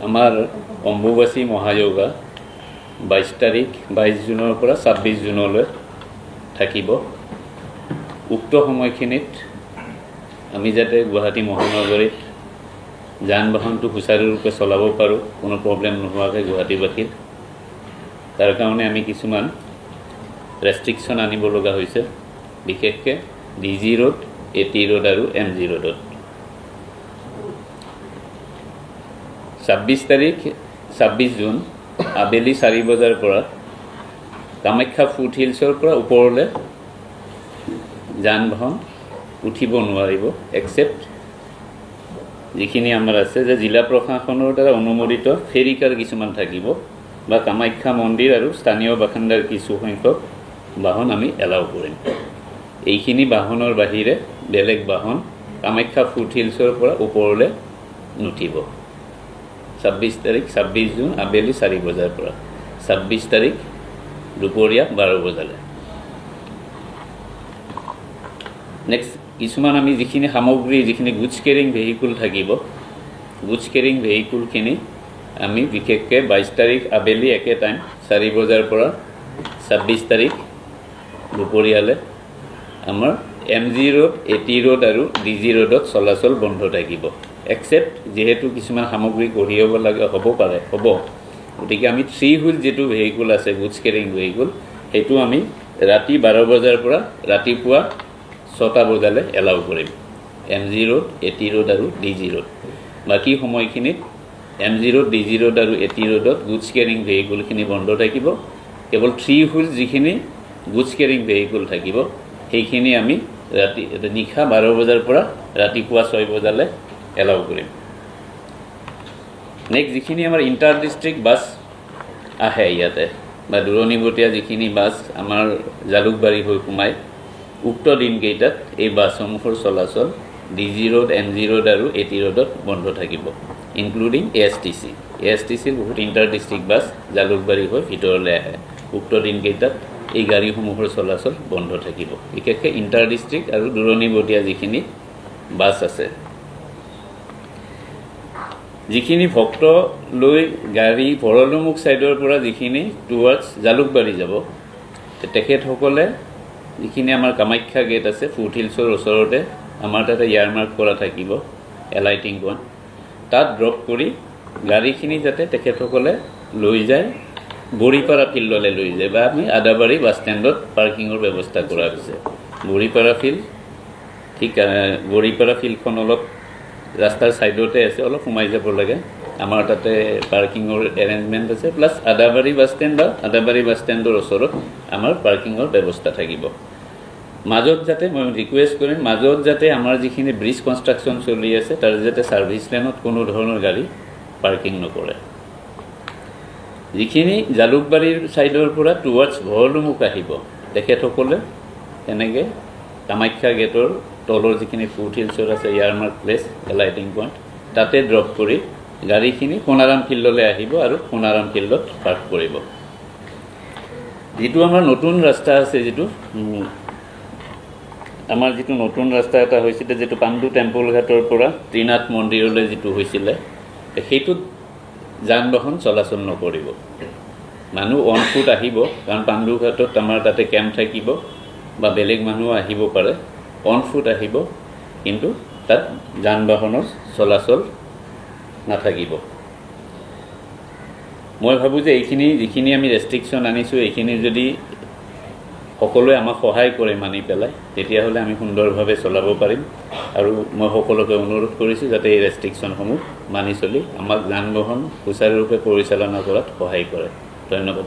আমাৰ অম্বুবাচী মহাযোগা 22 তাৰিখ 22 জুনৰ পৰা 26 জুনলৈ থাকিব। উক্ত সময়খিনিত আমি যাতে গুৱাহাটী মহানগৰীত যান বাহনটো সুচাৰুৰূপে চলাব পাৰোঁ, কোনো প্ৰব্লেম নোহোৱাকৈ গুৱাহাটীবাসীৰ, তাৰ কাৰণে আমি কিছুমান ৰেষ্ট্ৰিকশ্যন আনিব লগা হৈছে, বিশেষকৈ D G road, A T road আৰু এম জি ৰোডত। 26 তাৰিখ 26 জুন আবেলি 4 বজাৰ পৰা কামাখ্যা ফুট হিলছৰ পৰা ওপৰলৈ যান বাহন উঠিব নোৱাৰিব, একচেপ্ট যিখিনি আমাৰ আছে যে জিলা প্ৰশাসনৰ দ্বাৰা অনুমোদিত ফেৰিকাৰ কিছুমান থাকিব বা কামাখ্যা মন্দিৰ আৰু স্থানীয় বাসিন্দাৰ কিছু সংখ্যক বাহন আমি এলাউ কৰিম। এইখিনি বাহনৰ বাহিৰে বেলেগ বাহন কামাখ্যা ফুট হিলছৰ পৰা ওপৰলৈ নুঠিব। 26 তাৰিখ 26 জুন আবেলি 4 বজাৰ পৰা 26 তাৰিখ দুপৰীয়া 12 বজালৈ। নেক্সট, কিছুমান আমি যিখিনি সামগ্ৰী, যিখিনি গুডছ কেৰিং ভেহিকুল থাকিব, গুডছ কেৰিং ভেহিকুলখিনি আমি বিশেষকৈ 22 তাৰিখ আবেলি একে টাইম 4 বজাৰ পৰা 26 তাৰিখ দুপৰীয়ালৈ আমাৰ M G road, A T road আৰু ডি জি ৰোডত চলাচল বন্ধ থাকিব, একচেপ্ট যিহেতু কিছুমান সামগ্ৰী কঢ়িয়াব লগা হ'ব পাৰে, হ'ব, গতিকে আমি থ্ৰী হুইল যিটো ভেহিকুল আছে, গুডছ কেৰিং ভেহিকুল, সেইটো আমি ৰাতি 12 বজাৰ পৰা ৰাতিপুৱা 6টা বজালৈ এলাউ কৰিম M G road, A T road আৰু ডি জি ৰোড। বাকী সময়খিনিত M G road, D G road আৰু এ টি ৰোডত গুডছ কেৰিং ভেহিকুলখিনি বন্ধ থাকিব। কেৱল থ্ৰী হুইল যিখিনি গুডছ কেৰিং ভেহিকুল থাকিব, সেইখিনি আমি ৰাতি নিশা 12 বজাৰ পৰা ৰাতিপুৱা 6 বজালৈ এলাউ কৰিম। নেক্সট, যিখিনি আমাৰ ইণ্টাৰ ডিষ্ট্ৰিক্ট বাছ আহে ইয়াতে বা দূৰণিবটীয়া যিখিনি বাছ আমাৰ জালুকবাৰী হৈ সোমায়, উক্ত দিনকেইটাত এই বাছসমূহৰ চলাচল D G road, M G road আৰু এ টি ৰোডত বন্ধ থাকিব, ইনক্লুডিং এ এছ টি চি। এ এছ টি চিৰ বহুত ইণ্টাৰ ডিষ্ট্ৰিক্ট বাছ জালুকবাৰী হৈ ভিতৰলৈ আহে। উক্ত দিনকেইটাত এই গাড়ীসমূহৰ চলাচল বন্ধ থাকিব, বিশেষকৈ ইণ্টাৰ ডিষ্ট্ৰিক্ট আৰু দূৰণিবটীয়া যিখিনি বাছ আছে। যিখিনি ভক্ত লৈ গাড়ী ভৰলুমুখ ছাইডৰ পৰা যিখিনি টুৱাৰ্ডছ জালুকবাৰী যাব, তেখেতসকলে যিখিনি আমাৰ কামাখ্যা গেট আছে ফুট হিলছৰ ওচৰতে, আমাৰ তাতে ইয়াৰমাৰ্ক কৰা থাকিব এলাইটিং পইণ্ট, তাত ড্ৰপ কৰি গাড়ীখিনি যাতে তেখেতসকলে লৈ যায়, বৰিপাৰা ফিল্ডলৈ লৈ যায় বা আমি আদাবাৰী বাছ ষ্টেণ্ডত পাৰ্কিঙৰ ব্যৱস্থা কৰা হৈছে। বৰিপাৰা ফিল্ড, ঠিক বৰিপাৰা ফিল্ডখন অলপ ৰাস্তাৰ ছাইডতে আছে, অলপ সোমাই যাব লাগে। আমাৰ তাতে পাৰ্কিঙৰ এৰেঞ্জমেণ্ট আছে, প্লাছ আদাবাৰী বাছ ষ্টেণ্ড বা আদাবাৰী বাছ ষ্টেণ্ডৰ ওচৰত আমাৰ পাৰ্কিঙৰ ব্যৱস্থা থাকিব। মাজত যাতে মই ৰিকুৱেষ্ট কৰিম, মাজত যাতে আমাৰ যিখিনি ব্ৰিজ কনষ্ট্ৰাকশ্যন চলি আছে, তাৰ যাতে ছাৰ্ভিচ লেনত কোনো ধৰণৰ গাড়ী পাৰ্কিং নকৰে। যিখিনি জালুকবাৰীৰ ছাইডৰ পৰা টুৱাৰ্ডছ ভৰলুমুখ আহিব, তেখেতসকলে তেনেকৈ কামাখ্যা গেটৰ তলৰ যিখিনি ফুট হিলছৰ আছে ইয়াৰমাৰ্ক প্লেচ, এলাইটিং পইণ্ট, তাতে ড্ৰপ কৰি গাড়ীখিনি সোণাৰাম ফিল্ডলৈ আহিব আৰু সোণাৰাম ফিল্ডত পাৰ্ক কৰিব। যিটো আমাৰ নতুন ৰাস্তা আছে, যিটো আমাৰ যিটো নতুন ৰাস্তা এটা হৈছিলে, যিটো পাণ্ডু টেম্পল ঘাটৰ পৰা ত্ৰিনাথ মন্দিৰলৈ যিটো হৈছিলে, সেইটোত যান বাহন চলাচল নকৰিব। মানুহ অন ফুট আহিব, কাৰণ পাণ্ডু ঘাটত আমাৰ তাতে কেম্প থাকিব বা বেলেগ মানুহ আহিব পাৰে, অন ফুট আহিব, কিন্তু তাত যান বাহনৰ চলাচল নাথাকিব। মই ভাবোঁ যে এইখিনি যিখিনি আমি ৰেষ্ট্ৰিকশ্যন আনিছোঁ, এইখিনি যদি সকলোৱে আমাক সহায় কৰে মানি পেলাই, তেতিয়াহ'লে আমি সুন্দৰভাৱে চলাব পাৰিম। আৰু মই সকলোকে অনুৰোধ কৰিছোঁ যাতে এই ৰেষ্ট্ৰিকশ্যনসমূহ মানি চলি আমাক যান বাহন সুচাৰুৰূপে পৰিচালনা কৰাত সহায় কৰে। ধন্যবাদ।